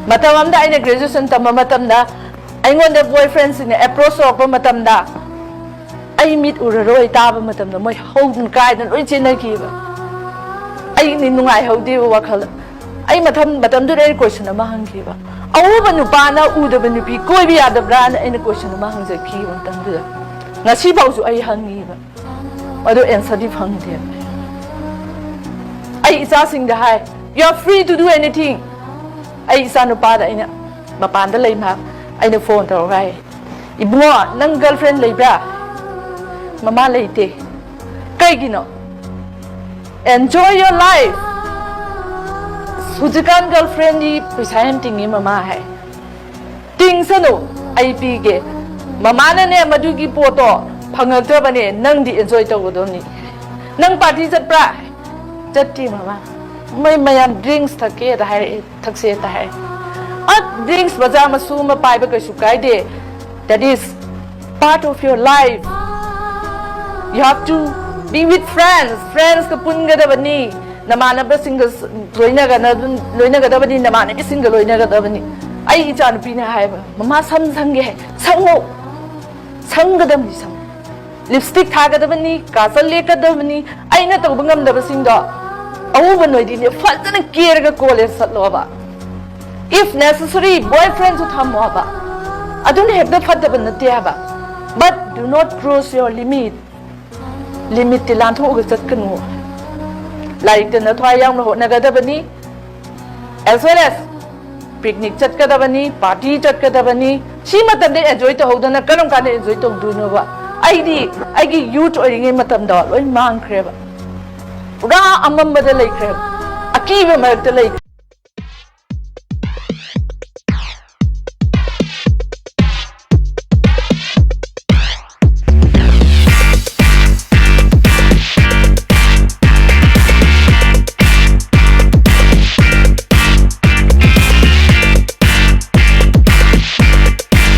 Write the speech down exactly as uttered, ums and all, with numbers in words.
ꯃꯇꯝ ꯑꯃꯗ ꯑꯩꯅ graduation ꯇꯝꯕ ꯃꯇꯝꯗ ꯑꯩꯉꯣꯟꯗ boyfriendꯁꯤꯡꯅ approach ꯇꯧꯔꯛꯄ ꯃꯇꯝꯗ ꯑꯩ ꯃꯤꯠ ꯎꯔꯔꯣꯏ ꯇꯥꯕ ꯃꯇꯝꯗ ꯃꯣꯏ ꯍꯧꯗꯅ ꯀꯥꯏꯗꯅ ꯂꯣꯏ ꯆꯦꯟꯅꯈꯤꯕ꯫ ꯑꯩꯗꯤ ꯅꯨꯡꯉꯥꯏꯍꯧꯗꯦꯕ ꯋꯥꯈꯜ꯫ ꯑꯩ ꯃꯊꯪ ꯃꯇꯝꯗꯨꯗ ꯑꯩꯅ question ꯑꯃ ꯍꯪꯈꯤꯕ, ꯑꯎꯕ ꯅꯨꯄꯥꯅ ꯎꯗꯕ ꯅꯨꯄꯤ ꯀꯣꯏꯕ ꯌꯥꯗꯕ꯭ꯔꯥꯅ ꯑꯩꯅ question ꯑꯃ ꯍꯪꯖꯈꯤꯕ ꯃꯇꯝꯗꯨꯗ꯫ ꯉꯁꯤꯐꯥꯎꯁꯨ ꯑꯩ ꯍꯪꯉꯤꯕ, ꯑꯗꯨ answerꯗꯤ ꯐꯪꯗꯦꯕ꯫ ꯑꯩ ꯏꯆꯥꯁꯤꯡꯗ ꯍꯥꯏ, you are free to do anything꯫ ꯑꯩ ꯏꯆꯥ ꯅꯨꯄꯥꯗ ꯑꯩꯅ ꯃꯄꯥꯟꯗ ꯂꯩ ꯃꯍꯥꯛ, ꯑꯩꯅ phone ꯇꯧꯔꯒ ꯍꯥꯏ, ꯏꯕꯨꯡꯉꯣ, ꯅꯪ girlfriend ꯂꯩꯕ꯭ꯔꯥ? ꯃꯃꯥ, ꯂꯩꯇꯦ꯫ ꯀꯩꯒꯤꯅꯣ? Enjoy your life꯫ ꯍꯧꯖꯤꯛꯀꯥꯟ girlfriendꯗꯤ ꯄꯩꯁꯥ ꯌꯥꯝ ꯇꯤꯡꯉꯤ ꯃꯃꯥ ꯍꯥꯏ꯫ ꯇꯤꯡꯁꯅꯨ, ꯑꯩ ꯄꯤꯒꯦ꯫ ꯃꯃꯥꯅꯅꯦ ꯃꯗꯨꯒꯤ ꯄꯣꯠꯇꯣ ꯐꯪꯉꯛꯇ꯭ꯔꯕꯅꯦ, ꯅꯪꯗꯤ enjoy ꯇꯧꯒꯗꯕꯅꯤ꯫ ꯅꯪ party ꯆꯠꯄ꯭ꯔꯥ? ꯆꯠꯇꯦ ꯃꯃꯥ꯫ ꯃꯣꯏ ꯃꯌꯥꯝ drinks ꯊꯛꯀꯦꯗ ꯍꯥꯏꯔꯛꯑꯦ, ꯊꯛꯁꯦꯗ ꯍꯥꯏꯔꯛꯑꯦ꯫ ꯑ, drinks ꯃꯆꯥ ꯃꯁꯨ ꯑꯃ ꯄꯥꯏꯕ ꯀꯩꯁꯨ ꯀꯥꯏꯗꯦ꯫ That is part of your life. You have to be with friends. Friendsꯀ ꯄꯨꯟꯒꯗꯕꯅꯤ, ꯅꯃꯥꯟꯅꯕꯁꯤꯡꯒ ꯂꯣꯏꯅꯒꯅ-, ꯂꯣꯏꯅꯒꯗꯕꯅꯤ, ꯅꯃꯥꯟꯅꯕꯤꯁꯤꯡꯒ ꯂꯣꯏꯅꯒꯗꯕꯅꯤ꯫ ꯑꯩ ꯏꯆꯥꯅꯨꯄꯤꯅ ꯍꯥꯏꯕ, ꯃꯃꯥ ꯁꯝ ꯁꯪꯒꯦ ꯍꯥꯏ, ꯁꯪꯉꯣ, ꯁꯪꯒꯗꯕꯅꯤ, ꯁꯪꯉꯣ꯫ Lipstick ꯊꯥꯒꯗꯕꯅꯤ, ꯀꯥꯖꯜ ꯌꯦꯛꯀꯗꯕꯅꯤ, ꯑꯩꯅ ꯇꯧꯕ ꯉꯝꯗꯕꯁꯤꯡꯗꯣ ꯑꯎꯕ ꯅꯣꯏꯗꯤꯅꯦ ꯐꯖꯅ ꯀꯦꯔꯒ college ꯆꯠꯂꯣꯕ꯫ If necessary, boyfriendꯁꯨ ꯊꯝꯃꯣꯕ꯫ ꯑꯗꯨꯅ ꯍꯦꯛꯇ ꯐꯠꯇꯕ ꯅꯠꯇꯦ ꯍꯥꯏꯕ꯫ But do not cross your limit. Limitꯇꯤ ꯂꯥꯟꯊꯣꯛꯑꯒ ꯆꯠꯀꯅꯨ꯫ ꯂꯥꯏꯔꯤꯛꯇ ꯅꯊ꯭ꯋꯥꯏ ꯌꯥꯎꯅ ꯍꯣꯠꯅꯒꯗꯕꯅꯤ꯫ As well as picnic ꯆꯠꯀꯗꯕꯅꯤ, party ꯆꯠꯀꯗꯕꯅꯤ꯫ ꯁꯤ ꯃꯇꯝꯗ enjoy ꯇꯧꯍꯧꯗꯅ ꯀꯔꯝ ꯀꯥꯟꯗ enjoy ꯇꯧꯗꯣꯏꯅꯣꯕ? ꯑꯩꯗꯤ ꯑꯩꯒꯤ youth ꯑꯣꯏꯔꯤꯉꯩ ꯃꯇꯝꯗꯣ ꯂꯣꯏ ꯃꯥꯡꯈ꯭ꯔꯦꯕ꯫ ꯄꯨꯔꯥ ꯑꯃꯝꯕꯗ ꯂꯩꯈ꯭ꯔꯦꯕ꯫ ꯑꯀꯤꯕ ꯃꯔꯛꯇ ꯂꯩꯈ꯭ꯔꯦ꯫